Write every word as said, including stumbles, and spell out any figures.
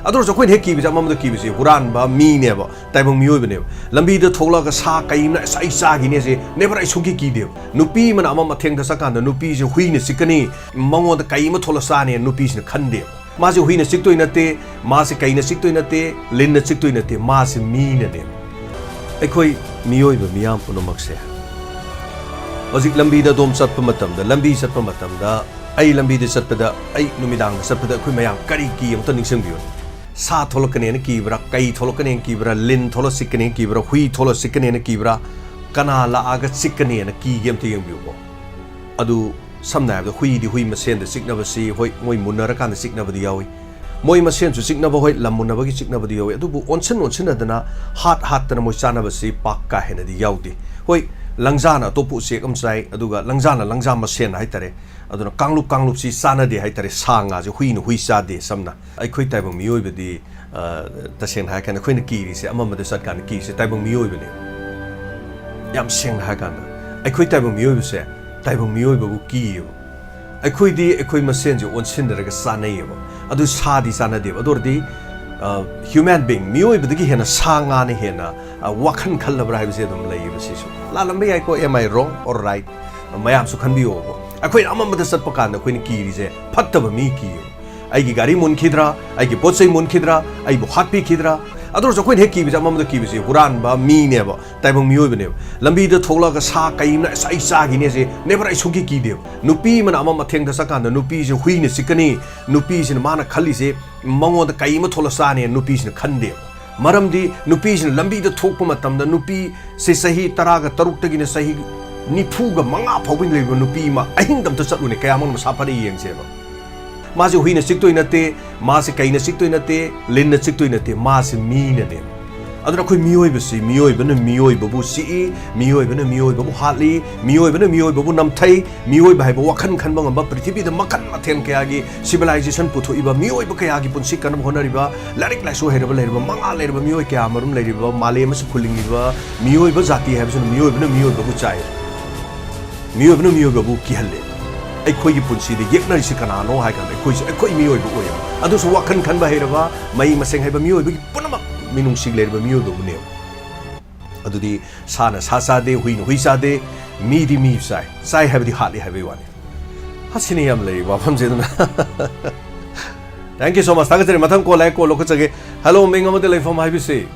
ꯑꯗꯨ ꯑꯣꯏꯔꯁꯨ ꯑꯩꯈꯣꯏꯅ ꯍꯦꯛ ꯀꯤꯕꯁꯦ ꯑꯃꯃꯗ ꯀꯤꯕꯁꯦ ꯍꯨꯔꯥꯟꯕ, ꯃꯤꯅꯦꯕ, ꯇꯥꯏꯕꯪ ꯃꯤꯑꯣꯏꯕꯅꯦꯕ꯫ ꯂꯝꯕꯤꯗ ꯊꯣꯛꯂꯛꯑꯒ ꯁꯥ ꯀꯩ ꯑꯃꯅ "ꯑꯁ, ꯑꯩ ꯆꯥꯈꯤꯅꯦ" ꯁꯦ never, ꯑꯩ ꯁꯨꯡꯀꯤ ꯀꯤꯗꯦꯕ꯫ ꯅꯨꯄꯤ ꯑꯃꯅ ꯑꯃ ꯃꯊꯦꯡꯗ ꯆꯠꯀꯥꯟꯗ ꯅꯨꯄꯤꯁꯦ ꯍꯨꯏꯅ ꯆꯤꯛꯀꯅꯤ, ꯃꯉꯣꯟꯗ ꯀꯩ ꯑꯃ ꯊꯣꯛꯂ ꯆꯥꯅꯦ ꯅꯨꯄꯤꯁꯤꯅ ꯈꯟꯗꯦꯕ꯫ ꯃꯥꯁꯦ ꯍꯨꯏꯅ ꯆꯤꯛꯇꯣꯏ ꯅꯠꯇꯦ, ꯃꯥꯁꯦ ꯀꯩꯅ ꯆꯤꯛꯇꯣꯏ ꯅꯠꯇꯦ, ꯂꯤꯟꯅ ꯆꯤꯛꯇꯣꯏ ꯅꯠꯇꯦ, ꯃꯥꯁꯦ ꯃꯤꯅꯅꯦꯕ꯫ ꯑꯩꯈꯣꯏ ꯃꯤꯑꯣꯏꯕ ꯃꯤꯌꯥꯝ ꯄꯨꯝꯅꯃꯛꯁꯦ ꯍꯧꯖꯤꯛ ꯂꯝꯕꯤꯗ ꯑꯗꯣꯝ ꯆꯠꯄ ꯃꯇꯝꯗ, ꯂꯝꯕꯤ ꯆꯠꯄ ꯃꯇꯝꯗ, ꯑꯩ ꯂꯝꯕꯤꯗ ꯆꯠꯄꯗ, ꯑꯩ ꯅꯨꯃꯤꯗꯥꯡꯗ ꯆꯠꯄꯗ ꯑꯩꯈꯣꯏ ꯃꯌꯥꯝ ꯀꯔꯤ ꯀꯤ ꯑꯃꯇ ꯅꯤꯡꯁꯤꯡꯕꯤꯌꯨ꯫ ꯁꯥ ꯊꯣꯛꯂꯛꯀꯅꯦꯅ ꯀꯤꯕ꯭ꯔꯥ, ꯀꯩ ꯊꯣꯛꯂꯛꯀꯅꯦꯅ ꯀꯤꯕ꯭ꯔꯥ, ꯂꯤꯟ ꯊꯣꯛꯂꯛ ꯆꯤꯛꯀꯅꯦꯅ ꯀꯤꯕ꯭ꯔꯥ, ꯍꯨꯏ ꯊꯣꯛꯂꯛ ꯆꯤꯛꯀꯅꯦꯅ ꯀꯤꯕ꯭ꯔꯥ, ꯀꯅꯥ ꯂꯥꯛꯑꯒ ꯆꯤꯛꯀꯅꯦꯅ ꯀꯤꯒꯦ ꯑꯝꯇ ꯌꯦꯡꯕꯤꯌꯨꯀꯣ꯫ ꯑꯗꯨ ꯁꯝꯅ ꯍꯥꯏꯔꯕꯗ ꯍꯨꯏꯗꯤ ꯍꯨꯏ ꯃꯁꯦꯟꯗ ꯆꯤꯛꯅꯕꯁꯤ, ꯍꯣꯏ, ꯃꯣꯏ ꯃꯨꯟꯅꯔꯀꯥꯟꯗ ꯆꯤꯛꯅꯕꯗꯤ ꯌꯥꯎꯏ, ꯃꯣꯏ ꯃꯁꯦꯟꯁꯨ ꯆꯤꯛꯅꯕ, ꯍꯣꯏ, ꯂꯝ ꯃꯨꯟꯅꯕꯒꯤ ꯆꯤꯛꯅꯕꯗꯤ ꯌꯥꯎꯏ, ꯑꯗꯨꯕꯨ ꯑꯣꯟꯁꯤꯟ ꯑꯣꯟꯁꯤꯟꯅꯗꯅ ꯍꯥꯠ ꯍꯥꯠꯇꯅ ꯃꯣꯏ ꯆꯥꯅꯕꯁꯤ ꯄꯥꯛ ꯀꯥ ꯍꯦꯟꯅꯗꯤ ꯌꯥꯎꯗꯦ꯫ ꯍꯣꯏ, ꯂꯪꯖꯥꯅ ꯑꯇꯣꯞꯄ ꯎꯆꯦꯛ ꯑꯃ ꯆꯥꯏ, ꯑꯗꯨꯒ ꯂꯪꯖꯥꯅ ꯂꯪꯖꯥ ꯃꯁꯦꯟ ꯍꯥꯏꯇꯥꯔꯦ꯫ ꯑꯗꯨꯅ ꯀꯥꯡꯂꯨꯞ ꯀꯥꯡꯂꯨꯞꯁꯤ ꯆꯥꯟꯅꯗꯦ ꯍꯥꯏꯇꯥꯔꯦ꯫ ꯁꯥ ꯉꯥꯁꯦ ꯍꯨꯏꯅ ꯍꯨꯏ ꯆꯥꯗꯦ꯫ ꯁꯝꯅ ꯑꯩꯈꯣꯏ ꯇꯥꯏꯕꯪ ꯃꯤꯑꯣꯏꯕꯗꯤ, ꯑ, ꯇꯁꯦꯡꯅ ꯍꯥꯏꯔꯀꯥꯟꯗ ꯑꯩꯈꯣꯏꯅ ꯀꯤꯔꯤꯁꯦ, ꯑꯃꯃꯗ ꯆꯠꯀꯥꯟꯗ ꯀꯤꯔꯤꯁꯦ ꯇꯥꯏꯕꯪ ꯃꯤꯑꯣꯏꯕꯅꯦꯕ꯫ ꯌꯥꯝ ꯁꯦꯡꯅ ꯍꯥꯏꯔꯀꯥꯟꯗ ꯑꯩꯈꯣꯏ ꯇꯥꯏꯕꯪ ꯃꯤꯑꯣꯏꯕꯁꯦ ꯇꯥꯏꯕꯪ ꯃꯤꯑꯣꯏꯕꯕꯨ ꯀꯤꯌꯦꯕ꯫ ꯑꯩꯈꯣꯏꯗꯤ ꯑꯩꯈꯣꯏ ꯃꯁꯦꯟꯁꯦ ꯑꯣꯟꯁꯤꯟꯅꯔꯒ ꯆꯥꯅꯩꯌꯦꯕ꯫ ꯑꯗꯨ ꯁꯥꯗꯤ ꯆꯥꯅꯗꯦꯕ꯫ ꯑꯗꯨ ꯑꯣꯏꯔꯗꯤ, ꯑ, human being, ꯃꯤꯑꯣꯏꯕꯗꯒꯤ ꯍꯦꯟꯅ ꯁꯥ ꯉꯥꯅ ꯍꯦꯟꯅ, ꯑ, ꯋꯥꯈꯜ ꯈꯜꯂꯕ꯭ꯔꯥ ꯍꯥꯏꯕꯁꯦ ꯑꯗꯨꯝ ꯂꯩꯌꯦꯕ꯫ ꯁꯤꯁꯨ ꯂꯥꯜꯂꯝꯕ ꯌꯥꯏꯀꯣ, am I wrong or right? ꯃꯌꯥꯝꯁꯨ ꯈꯟꯕꯤꯌꯣꯕ꯫ ꯑꯩꯈꯣꯏꯅ ꯑꯃꯃꯗ ꯆꯠꯄ ꯀꯥꯟꯗ ꯑꯩꯈꯣꯏꯅ ꯀꯤꯔꯤꯁꯦ ꯐꯠꯇꯕ ꯃꯤ ꯀꯤꯌꯦꯕ꯫ ꯑꯩꯒꯤ ꯒꯥꯔꯤ ꯃꯨꯟꯈꯤꯗ꯭ꯔꯥ, ꯑꯩꯒꯤ ꯄꯣꯠ ꯆꯩ ꯃꯨꯟꯈꯤꯗ꯭ꯔꯥ, ꯑꯩꯕꯨ ꯍꯥꯠꯄꯤꯈꯤꯗ꯭ꯔꯥ꯫ ꯑꯗꯨ ꯑꯣꯏꯔꯁꯨ ꯑꯩꯈꯣꯏꯅ ꯍꯦꯛ ꯀꯤꯕꯁꯦ ꯑꯃꯃꯗ ꯀꯤꯕꯁꯦ ꯍꯨꯔꯥꯟꯕ, ꯃꯤꯅꯦꯕ, ꯇꯥꯏꯕꯪ ꯃꯤꯑꯣꯏꯕꯅꯦꯕ꯫ ꯂꯝꯕꯤꯗ ꯊꯣꯛꯂꯛꯑꯒ ꯁꯥ ꯀꯩ ꯑꯃꯅ "ꯑꯁ, ꯑꯩ ꯆꯥꯈꯤꯅꯦ" ꯁꯦ never, ꯑꯩ ꯁꯨꯡꯀꯤ ꯀꯤꯗꯦꯕ꯫ ꯅꯨꯄꯤ ꯑꯃꯅ ꯑꯃ ꯃꯊꯦꯡꯗ ꯆꯠꯀꯥꯟꯗ ꯅꯨꯄꯤꯁꯦ ꯍꯨꯏꯅ ꯆꯤꯛꯀꯅꯤ, ꯅꯨꯄꯤꯁꯤꯅ ꯃꯥꯅ ꯈꯜꯂꯤꯁꯦ ꯃꯉꯣꯟꯗ ꯀꯩ ꯑꯃ ꯊꯣꯛꯂ ꯆꯥꯅꯦꯅ ꯅꯨꯄꯤꯁꯤꯅ ꯈꯟꯗꯦꯕ꯫ ꯃꯔꯝꯗꯤ ꯅꯨꯄꯤꯁꯤꯅ ꯂꯝꯕꯤꯗ ꯊꯣꯛꯄ ꯃꯇꯝꯗ ꯅꯨꯄꯤꯁꯦ ꯆꯍꯤ ꯇꯔꯥꯒ ꯇꯔꯨꯛꯇꯒꯤꯅ ꯆꯍꯤ ꯅꯤꯐꯨꯒ ꯃꯉꯥ ꯐꯥꯎꯕ ꯂꯩꯕ ꯅꯨꯄꯤ ꯑꯃ ꯑꯍꯤꯡꯗ ꯑꯝꯇ ꯆꯠꯂꯨꯅꯦ, ꯀꯌꯥꯃꯨꯛ ꯃꯁꯥ ꯐꯔꯦ ꯌꯦꯡꯁꯦꯕ꯫ ꯃꯥꯁꯦ ꯍꯨꯏꯅ ꯆꯤꯛꯇꯣꯏ ꯅꯠꯇꯦ, ꯃꯥꯁꯦ ꯀꯩꯅ ꯆꯤꯛꯇꯣꯏ ꯅꯠꯇꯦ, ꯂꯤꯟꯅ ꯆꯤꯛꯇꯣꯏ ꯅꯠꯇꯦ, ꯃꯥꯁꯦ ꯃꯤꯅꯅꯦꯕ꯫ ꯑꯗꯨꯅ ꯑꯩꯈꯣꯏ ꯃꯤꯑꯣꯏꯕꯁꯤ, ꯃꯤꯑꯣꯏꯕꯅ ꯃꯤꯑꯣꯏꯕꯕꯨ ꯆꯤꯛꯏ, ꯃꯤꯑꯣꯏꯕꯅ ꯃꯤꯑꯣꯏꯕꯕꯨ ꯍꯥꯠꯂꯤ, ꯃꯤꯑꯣꯏꯕꯅ ꯃꯤꯑꯣꯏꯕꯕꯨ ꯅꯝꯊꯩ, ꯃꯤꯑꯣꯏꯕ ꯍꯥꯏꯕ ꯋꯥꯈꯜ ꯈꯟꯕ ꯉꯝꯕ, ꯄ꯭ꯔꯤꯊꯤꯕꯤꯗ ꯃꯈꯜ ꯃꯊꯦꯜ ꯀꯌꯥꯒꯤ civilization ꯄꯨꯊꯣꯛꯏꯕ, ꯃꯤꯑꯣꯏꯕ ꯀꯌꯥꯒꯤ ꯄꯨꯟꯁꯤ ꯀꯟꯅꯕ ꯍꯣꯠꯅꯔꯤꯕ, ꯂꯥꯏꯔꯤꯛ ꯂꯥꯏꯁꯨ ꯍꯩꯔꯕ ꯂꯩꯔꯕ, ꯃꯉꯥ ꯂꯩꯔꯕ ꯃꯤꯑꯣꯏ ꯀꯌꯥ ꯑꯃꯔꯣꯝ ꯂꯩꯔꯤꯕ, ꯃꯥꯂꯦꯝ ꯑꯁꯤ ꯈꯨꯜꯂꯤꯡꯂꯤꯕ ꯃꯤꯑꯣꯏꯕ ꯖꯥꯇꯤ ꯍꯥꯏꯕꯁꯤꯅ ꯃꯤꯑꯣꯏꯕꯅ ꯃꯤꯑꯣꯏꯕꯕꯨ ꯆꯥꯏ꯫ ꯃꯤꯑꯣꯏꯕꯅ ꯃꯤꯑꯣꯏꯕꯕꯨ ꯀꯤꯍꯜꯂꯦ꯫ ꯑꯩꯈꯣꯏꯒꯤ ꯄꯨꯟꯁꯤꯗ ꯌꯦꯛꯅꯔꯤꯁꯤ ꯀꯅꯥꯅꯣ ꯍꯥꯏ ꯀꯥꯟꯗ ꯑꯩꯈꯣꯏꯁꯦ, ꯑꯩꯈꯣꯏ ꯃꯤꯑꯣꯏꯕ ꯑꯣꯏꯌꯦꯕ꯫ ꯑꯗꯨꯁꯨ ꯋꯥꯈꯜ ꯈꯟꯕ ꯍꯩꯔꯕ, ꯃꯍꯩ ꯃꯁꯤꯡ ꯍꯩꯕ ꯃꯤꯑꯣꯏꯕꯒꯤ ꯄꯨꯝꯅꯃꯛ ꯃꯤꯅꯨꯡꯁꯤ ꯂꯩꯔꯕ ꯃꯤꯑꯣꯏꯕꯕꯨꯅꯦꯕ꯫ ꯑꯗꯨꯗꯤ ꯁꯥꯅ ꯁꯥ ꯆꯥꯗꯦ, ꯍꯨꯏꯅ ꯍꯨꯏ ꯆꯥꯗꯦ, ꯃꯤꯗꯤ ꯃꯤ ꯆꯥꯏ꯫ ꯆꯥꯏ ꯍꯥꯏꯕꯗꯤ ꯍꯥꯠꯂꯤ ꯍꯥꯏꯕꯒꯤ ꯋꯥꯅꯤ꯫ ꯍꯥꯠꯁꯤꯅꯤ ꯌꯥꯝ ꯂꯩꯔꯤ ꯋꯥꯐꯝꯁꯦ꯫ ꯑꯗꯨꯅ thank you so much꯫ ꯊꯥꯒꯠꯆꯔꯤ꯫ ꯃꯊꯪ call ꯂꯥꯛꯑꯦ, call ꯂꯧꯈꯠꯆꯒꯦ꯫ Hello, ꯃꯤꯡ ꯑꯃꯗꯤ ꯂꯩꯐꯝ ꯍꯥꯏꯕꯤꯁꯤ꯫